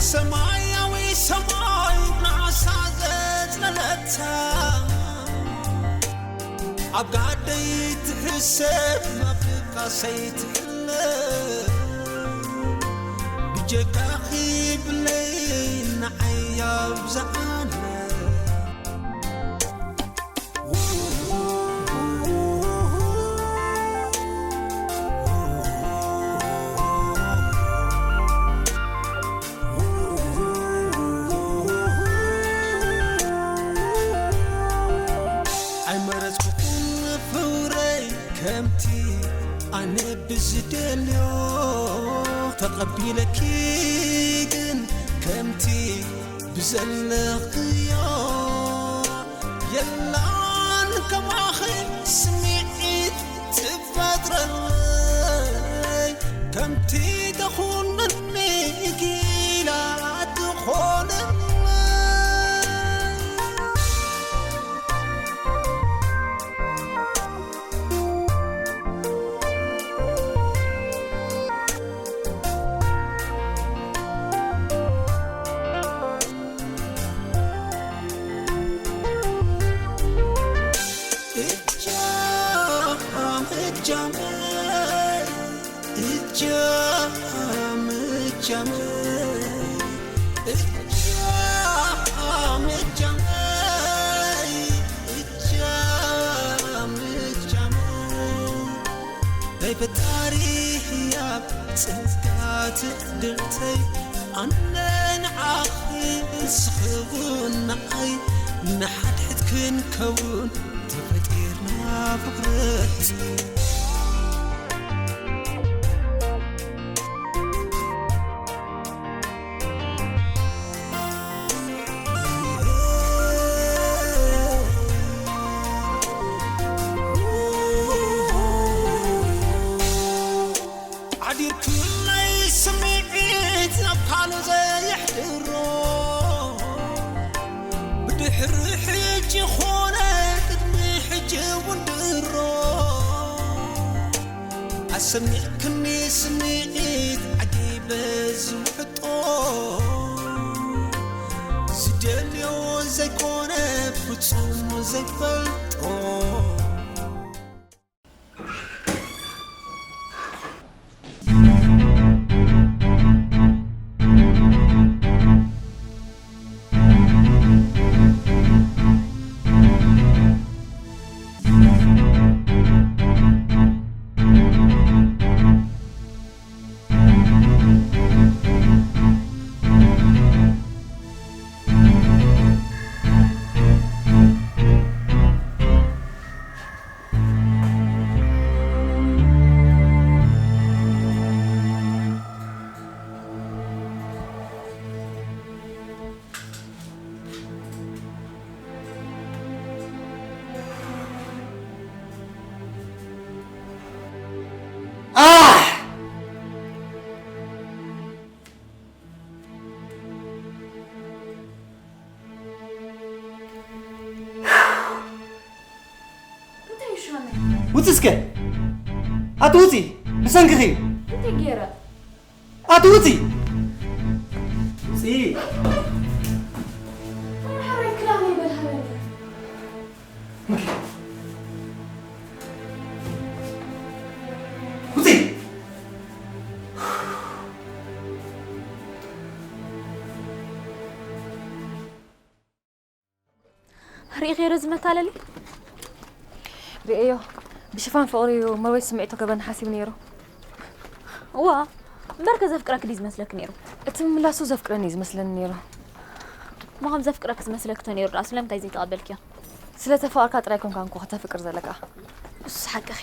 ሰማያዊ ሰማይ ንዓሳ ዘጽለለታ ኣብ ጋደይ ትሕሰብ መብቃሰይ ትሕለ ብጀካኺ ብለይ ንዓይ ኣብዝሓለ ኣይመረጽኩኹን ፍቕረይ ከምቲ ኣነ ብዝደልዮ ተቐቢለኪ ግን ከምቲ ብዘለኽዮ የላን ከማኺ ስምዒት ትፈጥረለይ ከምቲ ተኹነኒ ጊላ ትኾነለይ ናይ ፈጣሪ ህያብ ጸጋ ትዕድልተይ ኣነ ንዓኺ ንስኺ እውን ንዓይ ንሓድሕድ ክንከውን ተፈጢርና ፍቕረይ ሓዲርኩለይ ስምዒት ናብ ካልእ ዘየሕድሮ ብድሕሪ ሕጂ ኾነ ቅድሚ ሕጂ እውን ድሮ ኣሰሚዕክኒ ስምዒት ዓጊበ ዝውሕጦ ዝደልዮ ዘይኮነ ፍጹም ዘይፈልጦ ውፂ እስከ ኣቲ ውፂ ብሰንክኺ እንታይ ገይረ ኣቲ ውፂ ውፂ ሓራይ ክዳን ይበልሃበኒ ውፂ ርኢኺ ዶ ዝመታለሊ? ርእዮ ብሽፋን ፍቕሪ እዩ መርበይ ስምዒቱ ከበኒ ሓሲቡ ነይሩ። እዋ እምበርከ ዘፍቅረኪ ድዩ ዝመስለኪ ነይሩ? እቲ ምምላሱ ዘፍቅረኒ እዩ ዝመስለኒ ነይሩ። እሞ ከም ዘፍቅረኪ ዝመስለኪ ተነይሩ ደኣ ስለምንታይ ዘይተቐበልክዮ? ስለ ተፋቐርካ ጥራይ ኣይኮንካን እኮ ከተፍቅር ዘለካ። እሱስ ሓቅኺ።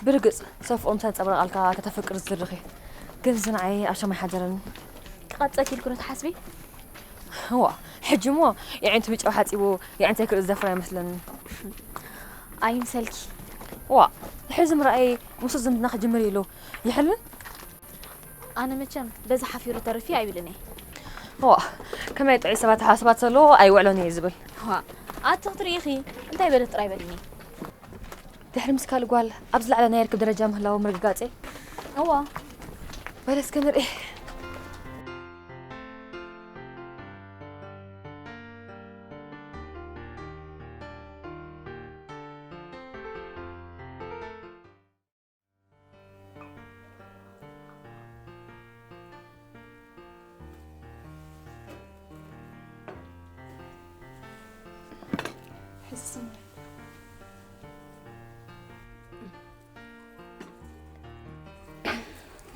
ብርግጽ ሰብ ፍቕሩ ምስ ኣንጸባረቐልካ ከተፍቅር ዝድርኽ እዩ። ግን እዚ ንዓይ ኣብ ሻማ ኣይሓደረንን። ክቐብጸኪ ኢልኪ ዶ ትሓስቢ? እዋ ሕጂ እሞ የዒንቱ ብጨው ሓጺቡ የዒንተይ ክርኢ ዝደፍር ኣይመስለንን። ኣይምሰልኪ። እዋ ንሕዚ ምርኣየይ ምስኡ ዝምድና ክጅምር ኢሉ ይሕልን? ኣነ መቸም በዚ ሓፊሩ ተርፍ እየ ኣይብልን እየ። እዋ ከመይ ጥዑይ ሰባት ሓሳባት ዘለዎ ኣይውዕሎን እየ ዝብል። እዋ ኣቲ ክትርኢ ኢኺ እንታይ በለት ጥራይ በልኒ። ድሕሪ ምስ ካልእ ጓል ኣብ ዝለዓለ ናይ ርክብ ደረጃ ምህላዉ ምርግጋጸይ። እዋ በለ እስከ ንርኢ።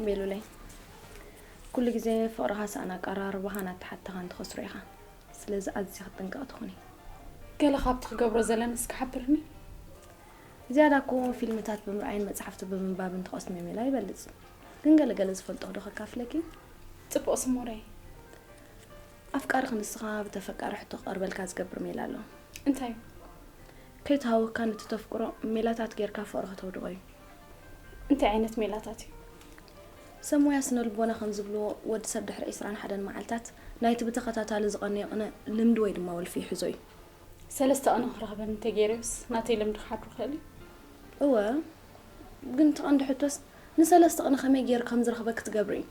ቤሉለይ፣ ኩሉ ግዜ ፍቕርኻ ሰኣን ኣቀራርባኻን ኣተሓትታኻን ትኸስሮ ኢኻ። ስለዚ ኣዝኻ ጥንቃቕ ትኹኒ። ገለ ካብቲ ክገብሮ ዘለኒ እስኪ ሓብርኒ። ዝያዳ እኮ ፊልምታት ብምርኣይን መጽሓፍቲ ብምንባብን ትቐስምዮ ሜላ ይበልጽ። ግን ገለ ገለ ዝፈልጦ ዶ ከካፍለኪ? ጽቡቕ ስሞረይ። ኣፍቃሪ ክንስኻ ብተፈቃሪ ሕቶ ክቐርበልካ ዝገብር ሜላ ኣሎ። እንታይ እዩ? ከይተሃወካ ነቲ ተፍቅሮ ሜላታት ጌርካ ፍቕሪ ከተውድቖ እዩ። እንታይ ዓይነት ሜላታት እዩ? ሰብ ሞያ ስነ ልቦና ከም ዝብልዎ፣ ወዲ ሰብ ድሕሪ ዕስራን ሓደን መዓልታት ናይቲ ብተኸታታሊ ዝቐነዮ ቅነ ልምዲ ወይ ድማ ወልፊ ይሕዞ እዩ። ሰለስተ ቅነ ክረኽበኒ እንተገይረዮስ ናተይ ልምዲ ክሓድሮ ክእል እዩ? እወ፣ ግን እቲ ቀንዲ ሕቶስ ንሰለስተ ቅነ ከመይ ገይሩ ከም ዝረኽበኪ ትገብሪ እዩ።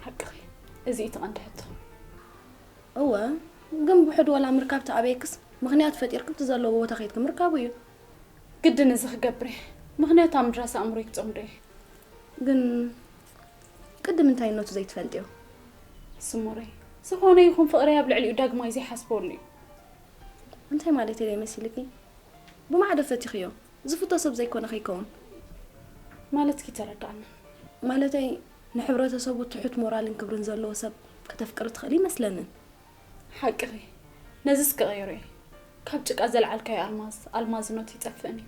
ሓቅኺ፣ እዚ እዩ እቲ ቀንዲ ሕቶ። እወ፣ ግን ብሕድ ወላ ምርካብ ተኣበየክስ ምኽንያት ፈጢርኪ ብቲ ዘለዎ ቦታ ከይድኪ ምርካቡ እዩ። ግድን እዚ ክገብር እየ። ምኽንያቱ ኣብ ምድራስ ኣእምሮይ ክጸምዶ እየ። ግን ቅድም እንታይነቱ ዘይትፈልጥዮ? ስሙረይ፣ ዝኾነ ይኹን ፍቕረይ ኣብ ልዕሊኡ ዳግማይ ዘይሓስበሉ እዩ። እንታይ ማለት እየ መሲልኪ? ብማዕዶ ፈቲኽዮ። ዝፍቶ ሰብ ዘይኮነ ከይከውን። ማለትኪ ተረዳእኒ። ማለተይ፣ ንሕብረተሰቡ ትሑት ሞራልን ክብርን ዘለዎ ሰብ ከተፍቅሪ ትኽእሊ ይመስለንን። ሓቅኺ። ነዚስ ክቕይሮ እየ። ካብ ጭቃ ዘልዓልካዮ ኣልማዝ፣ ኣልማዝነቱ ይጠፍእን እዩ።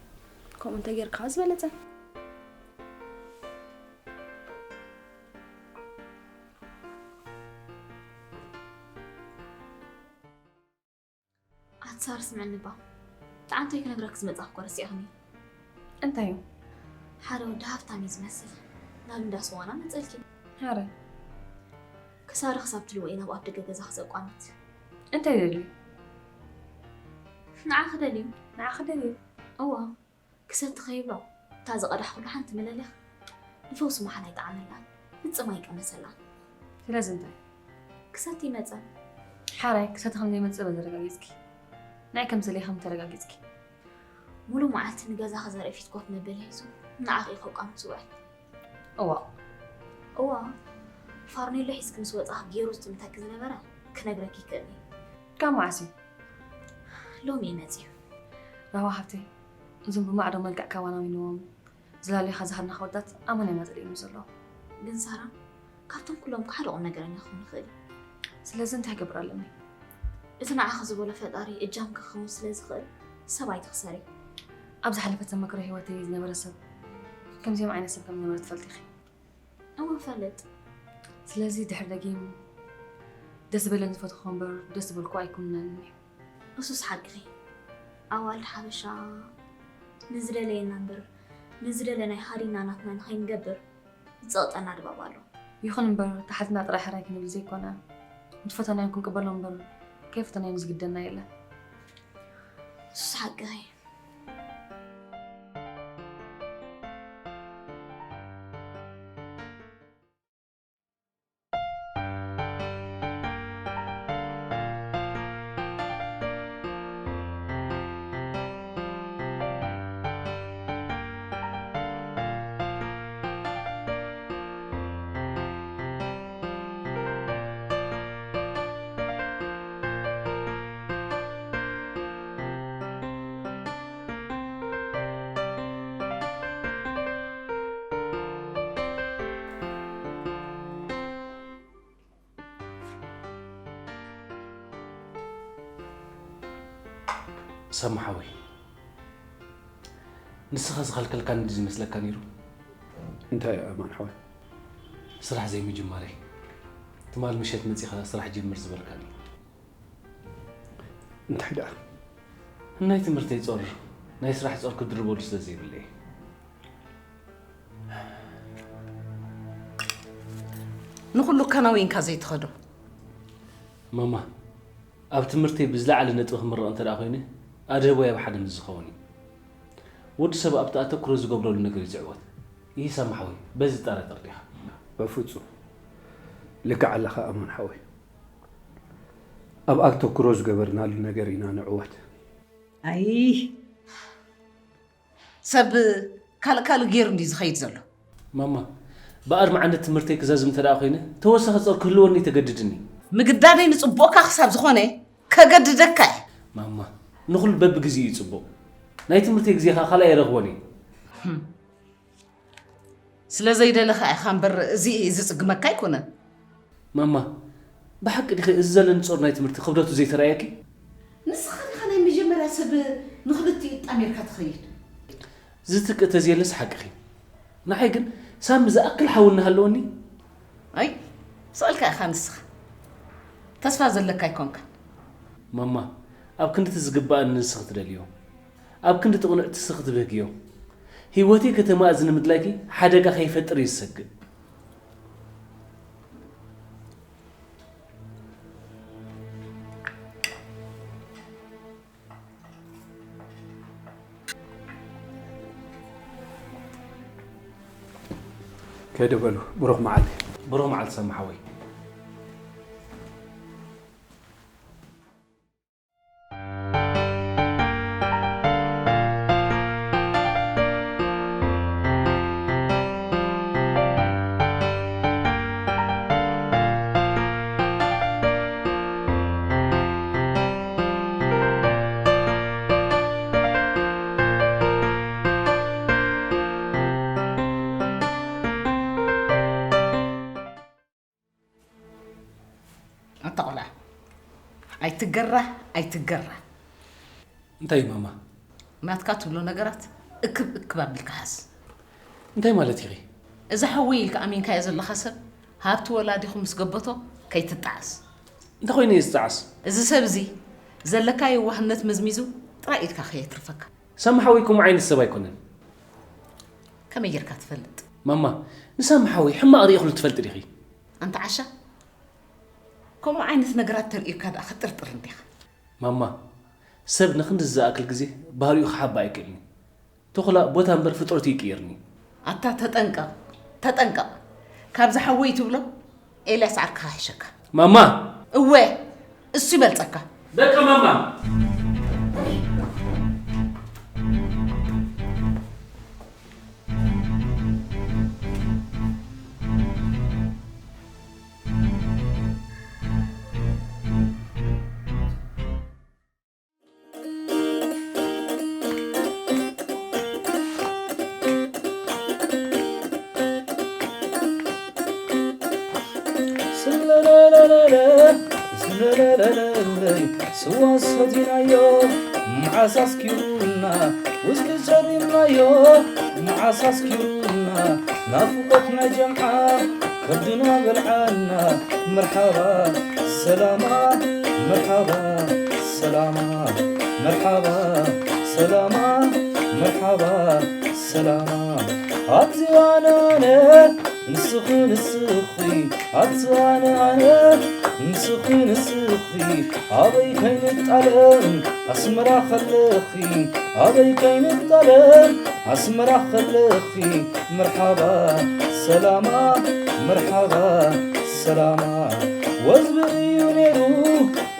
ከምኡ እንተጌርካ ዝበለጸ። ኣቲ ሳር ስምዕኒ እባ። ጠዓንተይ ክነግረኪ ዝመጻኹ እኮ ረሲዕኽኒ። እንታይ እዩ? ሓደ ወዲ ሃብታም እዩ ዝመስል። ናብ እንዳ ስዋና መጸልኪ። ኧረ። ክሳሪ ክሳብ ትልወ ናብ ኣፍ ደገ ገዛኺ ዘቋምት። እንታይ ደልዩ? ንዓኺ ደልዩ። ንዓኺ ደልዩ? እዋ። ክሰቲ ከይብሎ፣ እታ ዝቐዳሕኩሉ ሓንቲ መለሊኽ ንፈውሲ መሓን ኣይጠዓመላን፣ ምጽማይ ይቀነሰላን። ስለዚ እንታይ? ክሰቲ ይመጸን። ሓራይ ክሰቲ ከም ዘይመጽእ በዚ ኣረጋጊጽኪ። ንዓይ ከም ዝደለየ ከም ተረጋጊጽኪ። ሙሉእ መዓልቲ ንገዛኺ ዘርኢ ፊት ኮፍ መበሊ ሒዙ ንዓኺ እዩ ከቋምት ዝውዕል። እዋ። እዋ። ፋርኔሎ ሒዝኪ ምስ ወጻኺ ገይሩ ዝጥምተኪ ዝነበረ ክነግረኪ ይክእል እዩ። ካብ መዓስ እዩ? ሎሚ እዩ መጺኡ። ራህዋ ሓብተይ፣ እዞም ብማዕዶ መልክዕ ካባና ሚንዎም ዝላለዩኻ ዝሃብናኻ ወዳት ኣማን እዮም ኣጸሊኦም ዘለዉ። ግን ሳራ፣ ካብቶም ኩሎም እኮ ሓደ ቁም ነገረኛ ክኸውን ይኽእል እዩ። ስለዚ እንታይ ክገብር ኣለኒ? እቲ ንዓኺ ዝበሎ ፈጣሪ እጃምኪ ክኸውን ስለ ዝኽእል ሰብ ኣይትኽሰሪ። ኣብ ዝሓለፈ ተመክሮ ህይወተይ ዝነበረ ሰብ ከምዚኦም ዓይነት ሰብ ከም ዝነበረ ትፈልጢ ኢኺ። እወ እፈልጥ። ስለዚ ድሕሪ ደጊም ደስ ዝበለን ዝፈትኹ እምበር ደስ ዝበልኩ ኣይኩንነን እዩ። እሱስ ሓቅኺ። ኣዋልድ ሓበሻ ንዝደለየና እምበር ንዝደለናዮ ሃዲና ናትና ንኸይንገብር ዝጸቕጠና ድባብ ኣሎ። ይኹን እምበር ተሓትና ጥራይ ሕራይ ክንብል ዘይኮነ ንዝፈተናዮም ክንቅበሎም እምበር ከይፈተናዮም ዝግደና የለን። እሱስ ሓቅኺ። ሳሚ ሓወይ፣ ንስኻ ዝኸልከልካኒ ድዩ ዝመስለካ ነይሩ? እንታይ ኣማን ሓወይ? ስራሕ ዘይምጅማረይ። ትማል ምሸት መጺኻ ስራሕ ጀምር ዝበልካኒ። እንታይ ደኣ? ናይ ትምህርተይ ጾር፣ ናይ ስራሕ ጾር ክድርበሉ ስለ ዘይብለይ። ንኹሉ ከናዊንካ ዘይትኸዶ። ማማ፣ ኣብ ትምህርተይ ብዝለዓለ ነጥቢ ክምረቕ እንተ ደኣ ኮይነ፣ ኣድህቦይ ኣብ ሓደ ምስ ዝኸውን እዩ። ወዲ ሰብ ኣብቲ ኣተኩሮ ዝገብረሉ ነገር እዩ ዝዕወት። ይህ ሳሚ ሓወይ፣ በዚ ትጠራጠር ዲኻ? በፍጹም። ልክዕ ኣለኻ ኣማን ሓወይ። ኣብ ኣተኩሮ ዝገበርናሉ ነገር ኢና ንዕወት። ኣይ ሰብ ካልእ ካልእ ገይሩ እንድዩ ዝኸይድ ዘሎ። ማማ፣ ብኣድማዕነት ትምህርተይ ክዛዝም እንተ ደኣ ኮይነ፣ ተወሳኺ ጾር ክህልወኒ እዩ ተገድድኒ። ምግዳደይ ንጽቡቕካ ክሳብ ዝኾነ፣ ከገድደካ እየ። ማማ፣ ንኹሉ በብግዜኡ እዩ ጽቡቕ። ናይ ትምህርተይ ግዜ ኸኣ ካልኣይ ኣይረኽቦን እየ። ስለ ዘይደለኻ ኢኻ እምበር፣ እዚ ዝጽግመካ ኣይኮነን። ማማ፣ ብሓቂ ዲኺ እዚ ዘለኒ ጾር ናይ ትምህርቲ ክብደቱ ዘይተራእየኪ? ንስኻ ዲኻ ናይ መጀመርያ ሰብ ንኽልቲኡ ጣሜርካ ትኸይድ? ዝትክእ ተዝየለስ ሓቅኺ። ንዓይ ግን ሳሚ ዝኣክል ሓው እናሃለወኒ። ኣይ፣ ስቕ ኢልካ ኢኻ ንስኻ። ተስፋ ዘለካ ኣይኮንካን። ማማ፣ ኣብ ክንድቲ ዝግባኣኒ ንስኺ ትደልዮ፣ ኣብ ክንድቲ ቅኑዕቲ ንስኺ ትብህግዮ። ህይወተይ ከተማእዝኒ ምድላይኪ ሓደጋ ከይፈጥር እየ ዝሰግእ። ከይደ በሉ፣ ብሩኽ መዓልቲ። ብሩኽ መዓልቲ ሰማ ሓወይ። ኣታ ቆልዓ፣ ኣይትገራ፣ ኣይትገራ። እንታይ ማማ? ናትካ ትብሎ ነገራት እክብ እክብ ኣቢልካ ሓዝ። እንታይ ማለት ኢኺ? እዚ ሓወይ ኢልካ ኣሚንካዮ ዘለኻ ሰብ ሃብቲ ወላዲኹም ምስ ገበቶ ከይትጠዓስ። እንታይ ኮይኑ እየ ዝጠዓስ? እዚ ሰብ እዚ ዘለካ የዋህነት መዝሚዙ ጥራይ ኢድካ ከየትርፈካ። ሳሚ ሓወይ ከምኡ ዓይነት ሰብ ኣይኮነን። ከመይ ጌርካ ትፈልጥ? ማማ፣ ንሳሚ ሓወይ ሕማቕ ርኢኽሉ ትፈልጢ ዲኺ? ኣንታ ዓሻ፣ ከምኡ ዓይነት ነገራት ተርእዩካ ደኣ ክትጥርጥር እንዲኻ። ማማ፣ ሰብ ንክንድዚ ዝኣክል ግዜ ባህሪኡ ክሓባ ኣይክእልን እዩ። ተኹላ ቦታ እምበር ፍጥረቱ ይቅየርኒ። ኣታ ተጠንቀቕ፣ ተጠንቀቕ። ካብዚ ሓወይ ትብሎ ኤልያስ ዓርክኻ ይሕሸካ። ማማ! እወ፣ እሱ ይበልጸካ። በቃ ማማ! ስለለለለለ፣ ስለለለለለ፣ ስዋ ሰቲናዮ፣ መዓስ ኣስኪሩና፣ ውስኪ ጸሪምናዮ፣ መዓስ ኣስኪሩና፣ ናፍቆት ናይ ጀምዓ፣ ከብድና በልዓና። መርሓባ ሰላማ፣ መርሓባ ሰላማ፣ መርሓባ ሰላማ፣ መርሓባ ሰላማ። ኣቲ ኣነ ኣነ፣ ንስኺ ንስኺ፣ ኣቲ ኣነ ኣነ፣ ንስኺ ንስኺ፣ ኣበይ ከይንጣለም ኣስመራ ከለኺ፣ ኣበይ ከይንጣለም ኣስመራ ከለኺ። መርሓባ ሰላማ፣ መርሓባ ሰላማ። ወዝቢ እዩ ነይሩ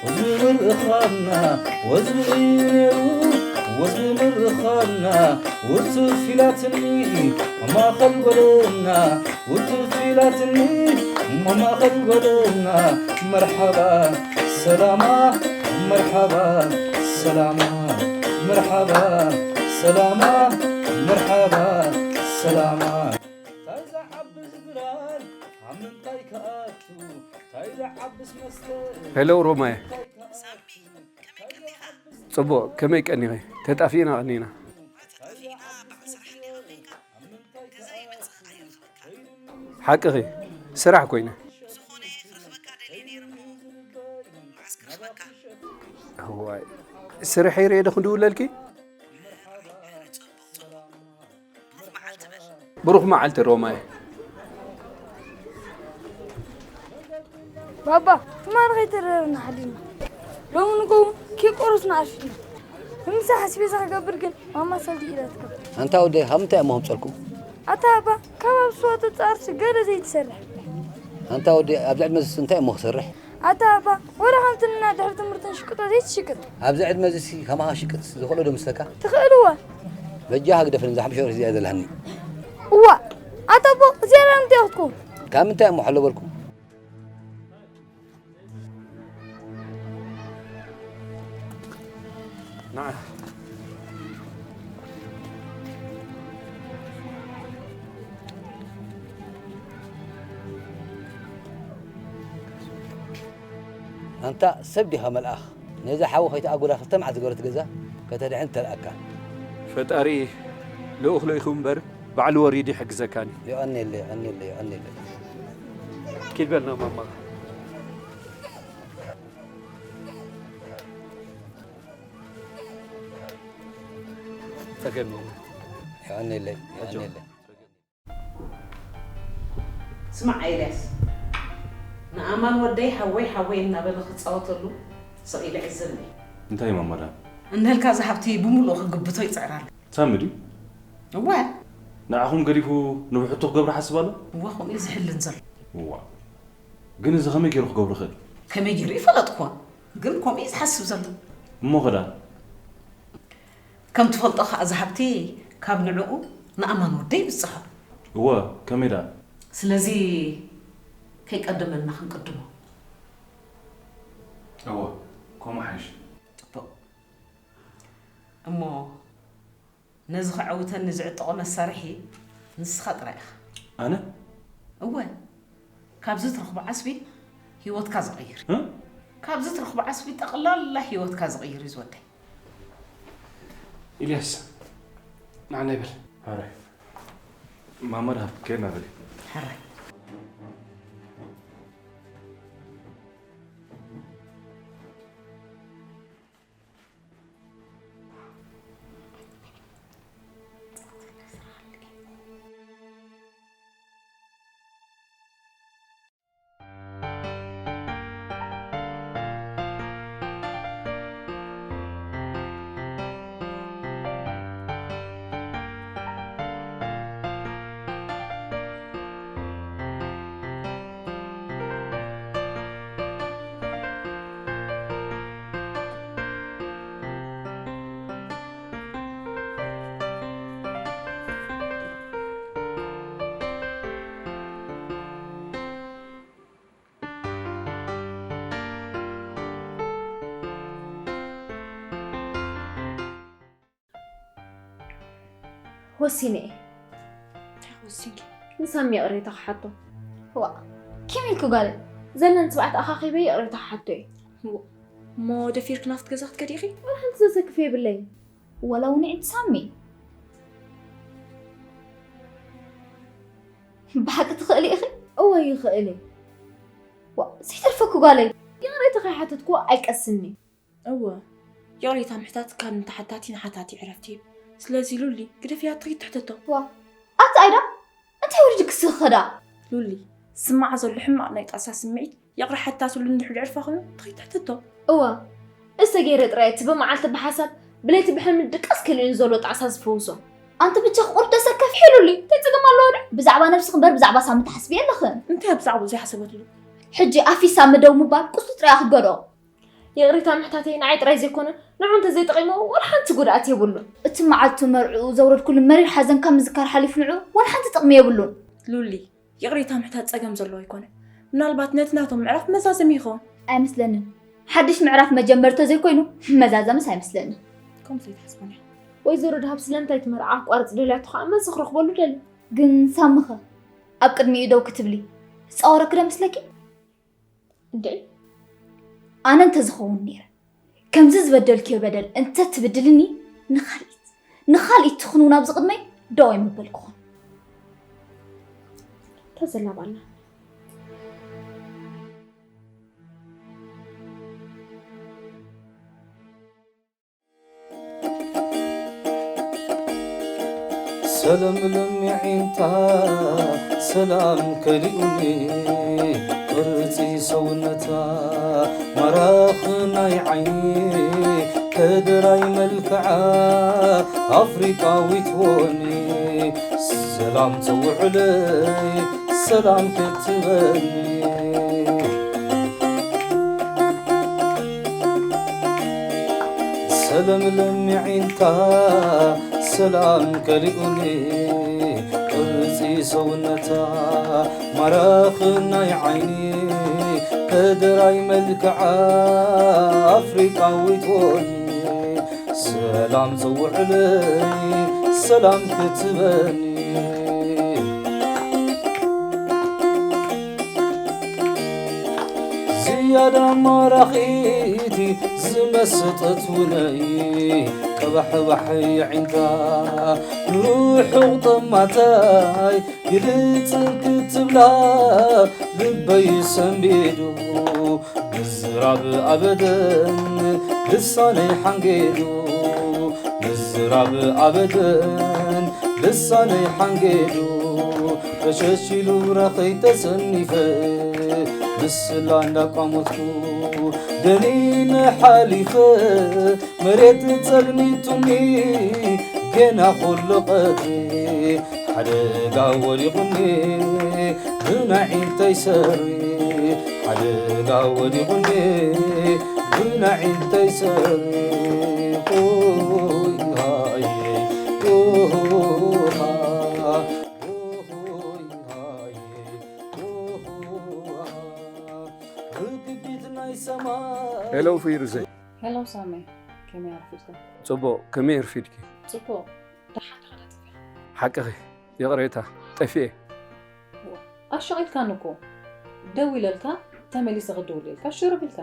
ወዝቢ ምርኻብና፣ ወዝቢ እዩ ነይሩ ወዝቢ ምርኻብና። ውትፍ ኢላትኒ ኣብ ማእኸል ጎደና፣ ውትፍ ኢላትኒ ኣብ ማእኸል ጎደና። መርሓባ ሰላማ፣ መርሓባ ሰላማ፣ መርሓባ ሰላማ፣ መርሓባ ሰላማ። እንታይ ዝዓቢ ዝብላል ኣብ ምንታይ ክኣቱ፣ እንታይ ዝዓብስ መስተ። ሄሎ ሮማየ። ሳሚ፣ ከመይ ቀኒኻ? ጽቡቕ፣ ከመይ ቀኒኺ? ተጣፊእና ቀኒና። ተጣፊእና በዓል ስራሕ እንዲኻ ኮይንካ፣ ተዘይመጽእ ኣይረኽበካን። ሓቅኺ፣ ስራሕ ኮይነ። ዝኾነ ክረኽበካ ደልየ ነይረ እሞ፣ መዓስ ክረኽበካ? እዋይ፣ ስርሐይ ርኤ ዶ ክንድውለልኪ? ጽቡቕ፣ ጽቡቕ። ብሩኽ መዓልቲ በል። ብሩኽ መዓልቲ ሮማይ። ባባ፣ ትማሊ ከይተረረና ሓዲርና። ሎሚ ንግሆ ኬክ ቆረስና ኣርፊድና። ንምሳሕ ኣስቤዛ ክገብር ግን ማማ ሰልዲ ኢላትካ። ኣንታ ወደይ፣ ካብ ምንታይ እሞ ከምጸልኩም? ኣታ ኣባ፣ ካብ ኣብ ስዋ ተጻርሲ ገለ ዘይትሰርሕ። ኣንታ ወደይ፣ ኣብዚ ዕድመ ዝስ እንታይ እሞ ክሰርሕ? ኣታ ኣባ፣ ወላ ከምቲ ንና ድሕሪ ትምህርቲ ንሽቅጦ ዘይትሽቅጥ። ኣብዚ ዕድመ እዚሲ ከማኻ ሽቅጥ ዝኽእሎ ዶ መስለካ? ትኽእልዋ። በጃኻ ግደፈኒ፣ እዛ ሓሙሽተ ቅርሺ እዚኣ ዘለሃኒ። እዋ፣ ኣታ ኣቦ፣ እዚኣ እንታይ ክትከውን? ካብ ምንታይ እሞ ሓሎ በልኩ? ንዓ። ኣንታ ሰብ ዲኻ መልኣኽ? ነዛ ሓዊ ከይትኣጉዳ ክልተ መዓልቲ ዝገበረት ገዛ ከተድሕን ተልኣካ። ፈጣሪ ልኡኽ ልኢኹ እምበር ባዕሉ ወሪዱ ይሕግዘካን እዩ። የቐንየለይ፣ የቐንየለይ፣ የቐንየለይ። ኪድ በልና ማማ። ጸገም የለን። የቐንየለይ፣ የቐንየለይ። ስማዕ ኤልያስ፣ ንኣማን ወደይ ሓወይ ሓወይ እናበለ ክጻወተሉ ስቕ ኢለ ዕዘኒ። እንታይ ማማ ደኣ? እንሀልካ እዚ ሃብቲ ብምሉኡ ክግብቶ ይጽዕር ኣሎ። ሳሚ ድዩ? እወ። ንዓኹም ገዲፉ ንብሕቱ ክገብር ሓስብ ኣሎ? እወ፣ ከምኡ እዩ ዝሕልን ዘሎ። እዋ። ግን እዚ ከመይ ገይሩ ክገብሮ ይኽእል? ከመይ ገይሩ ይፈለጥኩዎን። ግን ከምኡ እዩ ዝሓስብ ዘሎ። እሞ ኸ ደኣ? ከም ትፈልጦ ኸኣ እዚ ሃብቲ ካብ ንዕኡ ንኣማን ወደይ ይብጽሖ። እወ፣ ከመይ ደኣ? ስለዚ ከይቀደመና ክንቅድሞ። እወ፣ ከምኡ ሓይሽ። ጽቡቕ። እሞ ነዚ ከዐውተኒ ዝዕጠቖ መሳርሒ ንስኻ ጥራይ ኢኻ። ኣነ? እወ። ካብዚ ትረኽቦ ዓስቢ ህይወትካ ዝቕይር። እ? ካብዚ ትረኽቦ ዓስቢ ጠቕላላ ህይወትካ ዝቕይር እዩ ዝወደይ። ኢልያስ፣ ንዓና ይበል። ሕራይ። ማማ ደሃብ፣ ከይድና በሊ። ሕራይ። ወሲነ እየ። እንታይ ወሲንኪ? ንሳሚ ይቕሬታ ክሓቶ። ዋእ፣ ከመይ ኢልኪ ጓለይ? ዘለኒ ትብዓት ኣኻኺበ ይቕሬታ ክሓቶ እየ። እሞ ደፊርኪ ናብቲ ገዛ ክትከዲ ኢኺ? ዋላ ሓንቲ ዘዘክፍ የብለይን። ዋላ እውን ንዕንቲ ሳሚ። ብሓቂ ትኽእሊ ኢኺ? እወ ይኽእል እየ። ዋእ፣ ዘይተርፈኪ ጓለይ። ይቕሬታ ከይሓተትክዎ ኣይቀስንን'ዩ። እወ፣ ይቕሬታ ምሕታት ካብ ንተሓታቲ ንሓታቲ ዕረፍቲ እዩ። ስለዚ ሉሊ፣ ግደፍያ ትኺድ ትሕተቶ። ዋእ፣ ኣቲ ኣይዳ፣ እንታይ ወሪድኪ ስኺ ኸዳ? ሉሊ፣ ዝስምዓ ዘሎ ሕማቕ ናይ ጣዕሳ ስምዒት ይቕረ ሓታትሉ እንድሕር ዘዕርፋ ኮይኑ ትኺድ ትሕተቶ። እወ፣ እሰ ገይረ ጥራይ እቲ ብመዓልቲ ብሓሳብ ብለይቲ ብሕልሚ ድቃስ ከሊኡኒ ዘሎ ጣዕሳ ዝፍውሶ። ኣንቲ ብቻ ቁርብ ተሰከፊ ሉሊ፣ እንታይ ጸገም ኣለዎ ዶ? ብዛዕባ ነብስኺ እምበር ብዛዕባ ሳሚ ትሓስቢ የለኽን። እንታይ ብዛዕባኡ ዘይሓሰበትሉ? ሕጂ ኣፊሳ ምደው ምባል ቁስሉ ጥራይ ክትገድኦ። ይቕሬታ ምሕታተይ ንዓይ ጥራይ ዘይኮነ ንዑ እንተዘይጠቒምዎ ዋላ ሓንቲ ጉድኣት የብሉን። እቲ መዓልቲ መርዕኡ ዘውረድኩሉ መሪር ሓዘን ካብ ምዝካር ሓሊፉ ንዑ ዋላ ሓንቲ ጥቕሚ የብሉን። ሉሊ፣ ይቕሬታ ምሕታት ጸገም ዘለዎ ኣይኮነን። ምናልባት ነቲ ናቶም ምዕራፍ መዛዘሚ ይኸውን። ኣይመስለንን። ሓድሽ ምዕራፍ መጀመሪ ተዘይኮይኑ መዛዘምስ ኣይመስለንን። ከምኡ ዘይትሓስቡን እያ። ወይዘሮ ደሃብ ስለምንታይ እቲ መርዓ ክቋረጽ ደልያቶ ከኣ መልሲ ክረኽበሉ ደልዩ። ግን ሳምኸ ኣብ ቅድሚኡ ደው ክትብሊ ዝጻወረኪ ዶ መስለኪ? እንድዒ ኣነ እንተዝኸውን ነይረ፣ ከምዚ ዝበደልክዮ በደል እንተ ትብድልኒ፣ ንኻልኢት፣ ንኻልኢት ትኽንውን ኣብዚ ቅድመይ ደው ኣይምበልኩኹን። ተዘላባልና። ሰለምለም የዒንታ ሰላም ከሊኡኒ፣ ቅርጺ ሰውነታ ማራኺ ናይ ዓይኒ፣ ከደራይ መልክዓ ኣፍሪቃዊት ወኒ፣ ሰላም ጸውዑለይ ሰላም ክትበኒ። ሰለምለም የዒንታ ሰላም ከሊኡኒ፣ ቅርጺ ሰውነታ ማራኺ ናይ ዓይኒ፣ ከደራይ መልክዓ ኣፍሪቃዊት ወኒ፣ ሰላም ጸውዑለይ ሰላም ክትበኒ። ዝያዳ ማራኺቲ ዝመሰጠት ውነይ ቀባሕባሕ የዒንታ ንርሑቕ ጠማታይ ግልጽ ክትብላ ልበይ ሰንቢዱ ምዝራብ ኣበደን ልሳነይ ሓንጌዱ ምዝራብ ኣበደን ልሳነይ ሓንጌዱ ፈሸሽ ኢሉ ራኸይ ተሰኒፈ ምስላ እንዳቋመትኩ ደኒነ ሓሊፈ መሬት ጸልሚቱኒ ገና ኩሉ ቀትሪ ሓደጋ ወዲቑኒ ብናዒንተይ ሰሪ ሓደጋ ወዲቑኒ ብናዒንተይ ሰሪ ኦይ ሃየ ኦሃ ኦይ ሃየ ኦሃ ርግቢት ናይ ሰማይ ሄሎ ፊሩዘይ ሄሎ ሳሚ፣ ከመይ ኣርፊድካ? ጽቡቕ፣ ከመይ ኣርፊድኪ? ጽቡቕ፣ ደሓን ዲኻ? ደኣ ጠፊእካ? ሓቅኺ፣ ይቕሬታ፣ ጠፊኤ። ዋ፣ ኣሻቒልካኒ እኮ። ደዊለልካ፣ ተመሊሰ ክድውለልካ ሽርብ ኢልካ።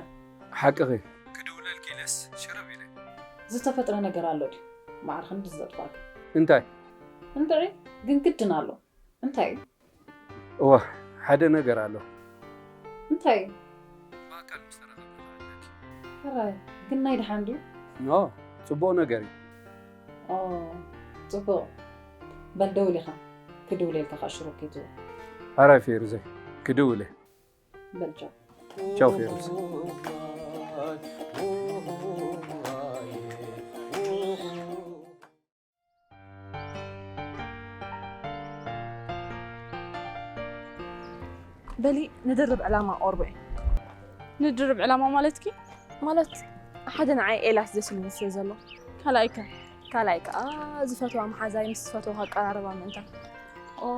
ሓቅኺ፣ ክድውለልኪ ኢለስ ሽርብ ኢለ። ዝተፈጥረ ነገር ኣሎ ድዩ? ማዕረ ክንድዚ ዘጥፋእካ። እንታይ? እንድዒ፣ ግን ግድን ኣሎ። እንታይ እዩ? እዋ፣ ሓደ ነገር ኣሎ። እንታይ እዩ? ብኣካል ምስ ተራኸብና ኣለኪ። ሕራይ፣ ግን ናይ ደሓን ድዩ? ኖ፣ ጽቡቕ ነገር እዩ። ኦ፣ ጽቡቕ። በል ደውል ኢኻ። ክድውለልካ ከኣ ሽሩብ ከይትብል። ሕራይ ፌሩዘይ፣ ክድውል እየ። በል ቻው። ቻው ፌሩዝ። በሊ ንድርብ ዕላማ ቆርብዒ። ንድርብ ዕላማ ማለትኪ? ማለት ሓደ ንዓይ ኤልያስ ደስ ኢሉኒ ስለ ዘሎ። ካልኣይ ከ? ካልኣይ ከኣ ዝፈትዋ መሓዛይ ምስ ዝፈትዎ ኣቀራርባ ምእንታን። ኦ፣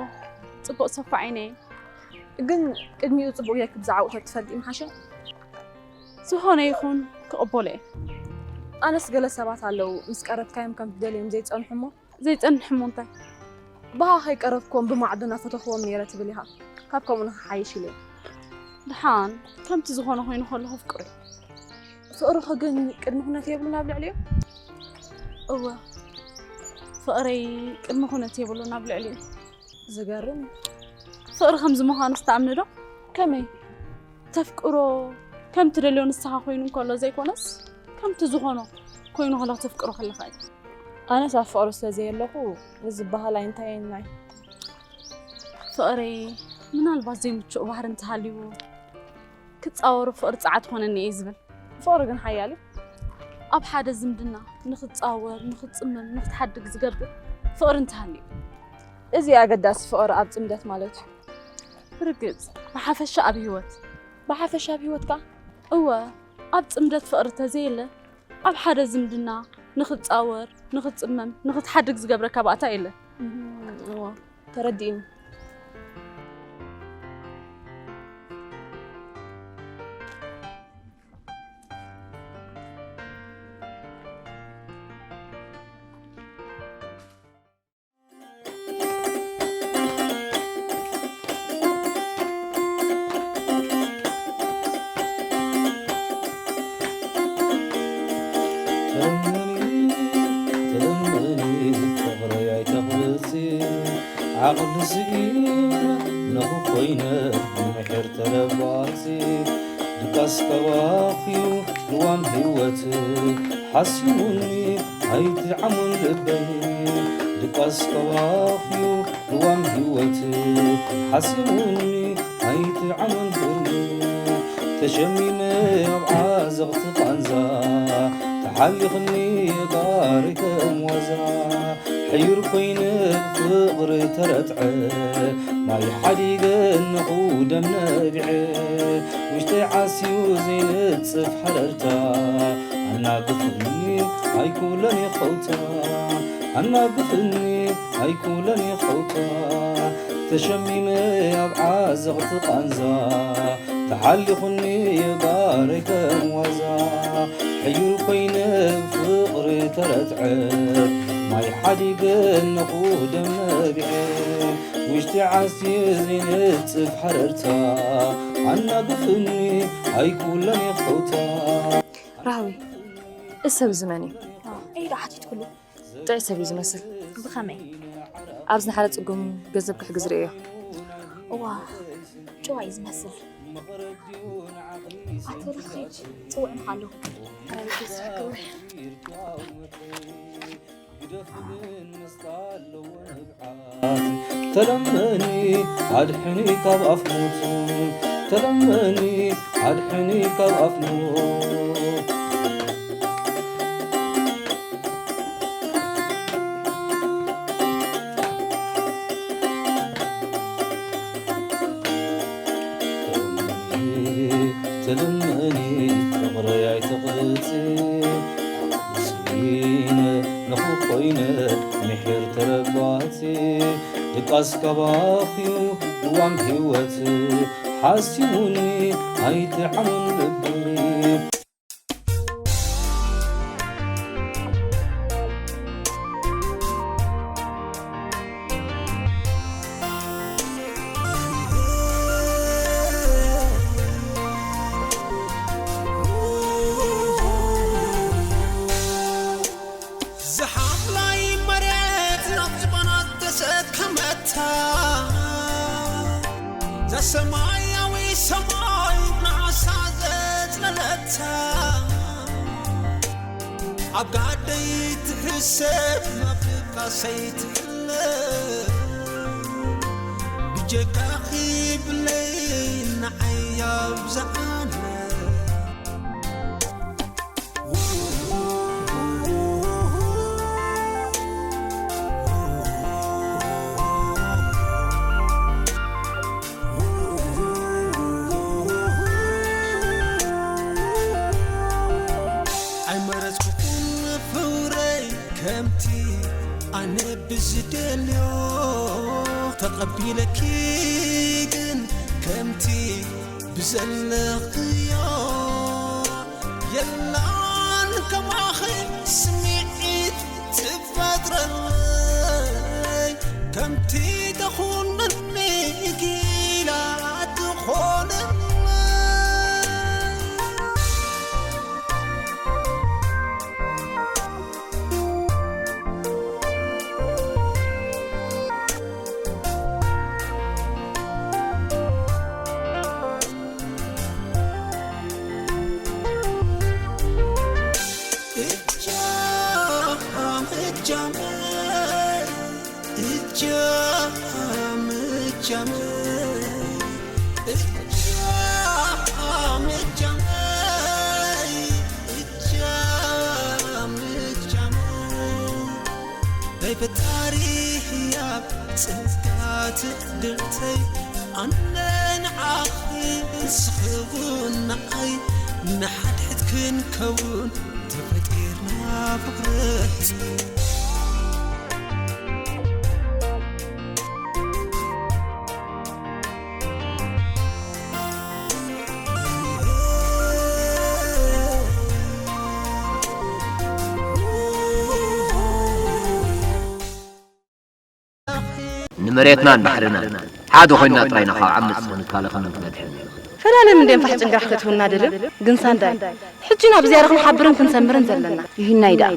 ጽቡቕ ሰፋ ዓይነይ። ግን ቅድሚኡ ጽቡቕ ጌርኪ ብዛዕባኡ ተትፈልጢ ምሓሸ። ዝኾነ ይኹን ክቕበሎ እየ። ኣነስ ገለ ሰባት ኣለዉ ምስ ቀረብካዮም ከም ትደልዮም ዘይጸንሑ እሞ ዘይጸንሕ እሞ እንታይ? ብሃ ከይቀረብክዎም ብማዕዶ እናፈተኽዎም ነይረ ትብል ኢኻ። ካብ ከምኡ ንኽሓይሽ ኢለ እየ። ደሓን፣ ከምቲ ዝኾነ ኮይኑ ከሎ ከፍቅሮ እዩ። ፍቕርኺ ግን ቅድመ ኩነት የብሉን ኣብ ልዕሊኡ? እወ፣ ፍቕረይ ቅድመ ኩነት የብሉን ኣብ ልዕሊኡ። ዝገርም እዩ። ፍቕሪ ከምዚ ምዃኑስ ትኣምኒ ዶ? ከመይ? ተፍቅሮ ከም ትደልዮ ንስኻ ኮይኑ እንከሎ ዘይኮነስ፣ ከምቲ ዝኾኖ ኮይኑ ከሎ ክተፍቅሮ ከለኻ እዩ። ኣነስ ኣብ ፍቕሪ ስለ ዘየለኹ፣ እዚ ዝበሃል ኣይንታየናይ። ፍቕሪ ምናልባት ዘይምቹእ ባህሪ እንተሃልይዎ፣ ክጻወሮ ፍቕሪ ጸዓት ኾነኒ እየ ዝብል። ፍቕሪ ግን ሓያል እዩ። ኣብ ሓደ ዝምድና ንኽጻወር፣ ንኽጽመም፣ ንኽትሓድግ ዝገብር ፍቕሪ እንተሃልዩ። እዚ ኣገዳሲ ፍቕሪ ኣብ ጽምደት ማለት እዩ። ብርግጽ፣ ብሓፈሻ ኣብ ህይወት። ብሓፈሻ ኣብ ህይወት ከኣ? እወ፣ ኣብ ጽምደት ፍቕሪ ተዘየለ፣ ኣብ ሓደ ዝምድና ንኽትጻወር፣ ንኽትጽመም፣ ንኽትሓድግ ዝገብረካ ባእታ የለን። እም፣ እወ፣ ተረዲእኒ። ተለምኒ፣ ተለምኒ፣ ፍቕረይ ኣይተኽልሲ፣ ዓቕሊ ስኢነ፣ ነኹ ኮይነ፣ ንምሒር ተለባሲ፣ ድቃስ ካባኽዩ፣ ልዋም ህይወት፣ ሓሲሙኒ፣ ኣይትዓሙን ልበይ፣ ድቃስ ካባኽዩ፣ ልዋም ህይወት፣ ሓሲሙኒ፣ ኣይትዓሙን ፍቕሪ፣ ተሸሚመ ኣብ ዓዘቕቲ ቃንዛ፣ ተሓሊኽኒ ባሪ ከም ዋዛ፣ ሕዩር ኮይነ ፍቕሪ ተረትዐ፣ ማይ ሓዲገ እነኹ ደም ነቢዐ፣ ውሽጠይ ዓስዩ ዘይነጽፍ ሓረርታ፣ ኣናግፍኒ ኣይኩብሎን ይኸውታ፣ ኣናግፍኒ ኣይኩብሎን ይኸውታ፣ ተሸሚመ ኣብ ዓዘቕቲ ቃንዛ፣ ተሓሊኹኒ ባረይ ከም ዋዛ፣ ሕዩር ኮይነ ፍቕሪ ተረትዐ፣ ማይ ሓዲገ እነኹ ደም ነቢዐ፣ ውሽጢ ዓስዩ ዘይነጽፍ ሓረርታ፣ ኣናግፍኒ ኣይኩለን ይኽሕውታ። ራህዊ፣ እዚ ሰብ እዚ መን እዩ? ኢዳ ሓቲትኩሉ ጥዑይ ሰብ እዩ ዝመስል። ብኸመይ? ኣብዚ ንሓደ ጽጉም ገንዘብ ክሕግዝ ርእዮ። እዋ ጭዋ እዩ ዝመስል። ኣቶ ርኽጅ ጽውዕንካ ኣለኹ። ተለመኒ ኣድሕኒ ካብ ኣፍ ሞት ተለመኒ ኣድሕኒ ካብ ኣፍ ሞት ተለመኒ ፍቕረይ ኣይትቕጽ ስኢነ ንኽኾይነ ምሒር ተረባጽ ድቃስ ካባኽዩ ልዋም ህይወት ሓሲሙኒ ኣይትዓሙን ልቢ ዝሓምላይ መሬት ናብ ዝባና ተሰከመታ ዘሰማያዊ ሰማይ ንዓሳ ዘጽለለታ ኣብ ጋደይ ትሕሰብ ናብ ድቃሰይ ትሕለ ብጀካኺ ብለይ ንዓይ ኣብዝሓለ ኣይመረጽኩኹን ፍውረይ ከምቲ ኣነ ብዝደልዮ ተቐቢለኪ ግን ከምቲ ብዘለኽዮ የላን ከማኺ ስምዒት ትፈጥረለይ ከምቲ ተኹንኒ ጊላ ትኾንለይ ናይ ፈጣሪ ህያብ ጸጋ ትዕድልተይ ኣነ ንዓኺ ንስኺ እውን ንዓይ ንሓድሕድ ክንከውን ተፈጢርና ፍቕረት ንመሬትናን ባሕርናን ሓደ ኮይንና ጥራይ ኢና ካብ ዓመጽ ክንከላኸልን ክንበድሕን ንኽእል። ፈላለም እንድዮም ፋሕ ጭንጋሕ ከእትውና ደልዮም፣ ግን ሳንዳይ ሕጂ ኢና ብዝያዳ ክንሓብርን ክንሰምርን ዘለና። ይህናይ ደኣ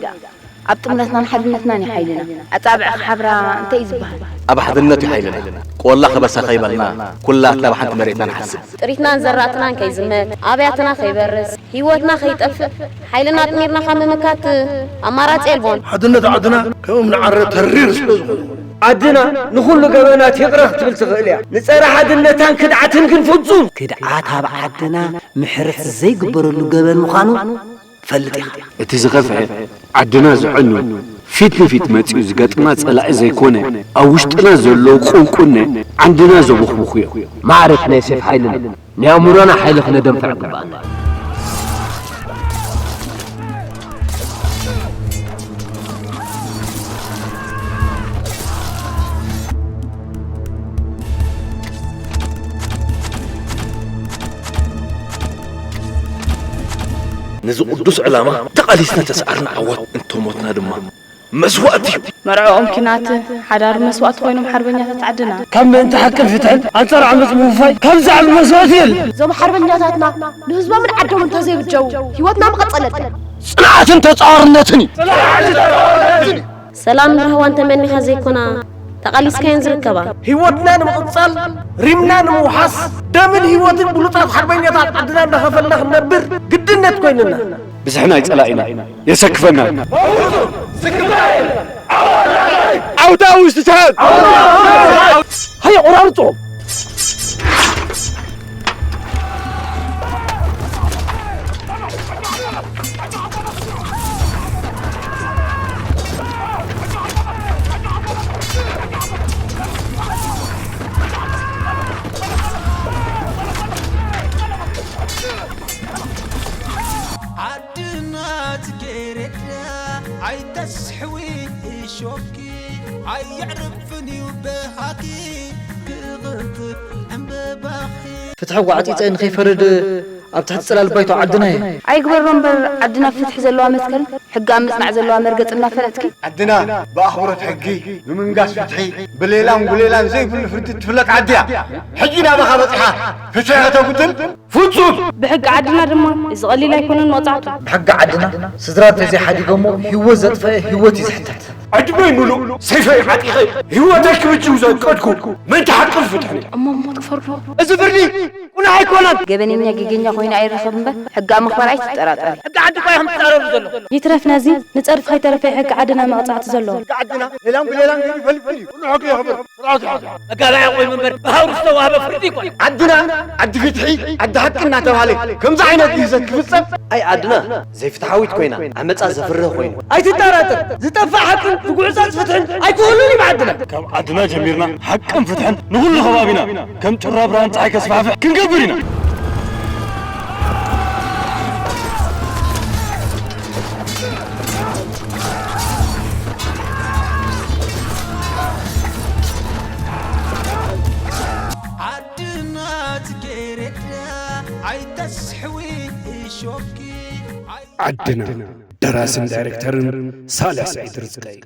ኣብ ጥምረትናን ሓድነትናን እዩ ሓይልና። ኣጻብዕ ክሓብራ እንታይ እዩ ዝበሃል? ኣብ ሓድነት እዩ ሓይልና። ቆላ ከበሳ ከይበልና ኩላትና ብሓንቲ መሬትና ንሓስብ። ጥሪትናን ዘራእትናን ከይዝመት፣ ኣብያትና ከይበርስ፣ ህይወትና ከይጠፍእ ሓይልና ኣጥሚርና ካብ ምምካት ኣማራጺ የልቦን። ሓድነት ዓድና ከም እምኒ ዓረ ተሪር ስለ ዝኾነ። ዓድና ንኹሉ ገበናት ይቕረ ክትብል ትኽእል እያ። ንጸረ ሓድነታን ክድዓትን ግን ፍጹም። ክድዓት ኣብ ዓድና ምሕረት ዘይግበረሉ ገበን ምዃኑ ትፈልጥ ኢኻ። እቲ ዝኸፍአ ዓድና ዘዕኑ ፊት ንፊት መጺኡ ዝገጥማ ጸላኢ ዘይኮነ ኣብ ውሽጥና ዘለዉ ቁንቁነ ዓንድና ዘቦኽቡኹ እዮም። ማዕረ እቲ ናይ ሴፍ ሓይልና ናይ ኣእምሮና ሓይሊ ክነደንፍዕ ግባኣና እዩ። ነዚ ቅዱስ ዕላማ ተቓሊስና ተስዓርና ዓወት እንተሞትና ድማ መስዋእቲ እዩ። መርዕኦም ኪናት ሓዳር መስዋእቲ ኮይኖም ሓርበኛታት ዓድና። ካብ ምእንቲ ሓቅን ፍትሕን ኣንጻር ዓመጽ ምውፋይ ካብ ዝዓቢ መስዋእቲ የለን። እዞም ሓርበኛታትና ንህዝቦምን ዓዶምን እንተዘይብጀው ህይወትና ምቐጸለትን። ጽንዓትን ተጻዋርነትን እዩ። ሰላምን ራህዋን ተመኒኻ ዘይኮና ተቓሊስካየን ዝርከባ። ህይወትና ንምቕጻል ሪምና ንምውሓስ ደምን ህይወትን ብሉጻት ሓርበኛታት ዓድና እንዳኸፈልና ክንነብር ግድነት ኮይንና። ብዝሕና ኣይጸላኢና የሰክፈና። ዓውታ ውሽጢ ሰዓት ሃየ ቆራርጾ። ዓድና ጽጌረዳ ኣይተስሕዊ እሾኪ ኣየዕርፍን እዩ በሃኪ ክቕንጥብ ዕምበባኺ ፍትሒ ጓዕጺጸ ንኸይፈርድ ኣብ ትሕቲ ጽላል ባይቶ ዓድና እየ። ኣይግበሮ እምበር ዓድና ፍትሒ ዘለዋ መትከል ሕጊ ኣብ ምጽናዕ ዘለዋ መርገጽ እናፈለጥኪ ዓድና ብኣኽብሮት ሕጊ ብምንጋስ ፍትሒ ብሌላን ጉሌላን ዘይብሉ ፍርዲ ትፍለጥ ዓዲ እያ። ሕጂ ናባኻ በጺሓ ፍትሒ ከተጉድል ፍጹም ብሕጊ ዓድና ድማ እዚ ቀሊል ኣይኮነን መቕጻዕቱ። ብሕጊ ዓድና ስድራ እንተዘይሓዲጎሞ ህይወት ዘጥፈአ ህይወት እዩ ዝሕተት። ዕድመይ ምሉእ ሰይፈይ ዓጢቐ ህይወተይ ክብጅው ዘቀድኩ ምእንቲ ሓቅን ፍትሕን እየ። እሞ ሞት ክፈርዶ? እዚ ፍርዲ ቅኑዕ ኣይኮነን። ገበነኛ ጌገኛ ኮይኑ ኣይረኸብ እምበር ሕጊ ኣብ ምኽባር ኣይትጠራጠሪ። ሕጊ ዓዲ እኳ ኢኹም ትጻረሩ ዘለኹም። ይትረፍ ነዚ ንጸድፊ ከይተረፈ ሕጊ ዓድና መቕጻዕቲ ዘለዎ። ሕጊ ዓድና ሌላን ብሌላን ገይሩ ይፈልፍል እዩ። ኩሉ ሕጊ የኽብር። ስርዓት ይሓዝ። መጋባእያ ኮይኑ እምበር ብሃውሪ ዝተዋህበ ፍርዲ ይኮን። ዓድና ዓዲ ፍትሒ ዓዲ ሓቂ እናተባህለ ከምዚ ዓይነት ግህሰት ክፍጸም ኣይ ዓድና ዘይፍትሓዊት ኮይና ዓመጻ ዘፍርህ ኮይኑ። ኣይትጠራጠር ዝጠፍእ ሓቅን ዝጉዕጸጽ ፍትሕን ኣይክህሉን እዩ ዓድና። ካብ ዓድና ጀሚርና ሓቅን ፍትሕን ንኹሉ ከባቢና ከም ጭራ ብርሃን ጸሓይ ከስፋሕፍሕ ክንገብር ኢና። ዓድና ጽጌረዳ ኣይተስሕዊ እሾኪ ኣይ- ዓድና ደራስን ዳይሬክተርን ሳልሕ ስዒድ ርዝቀይ።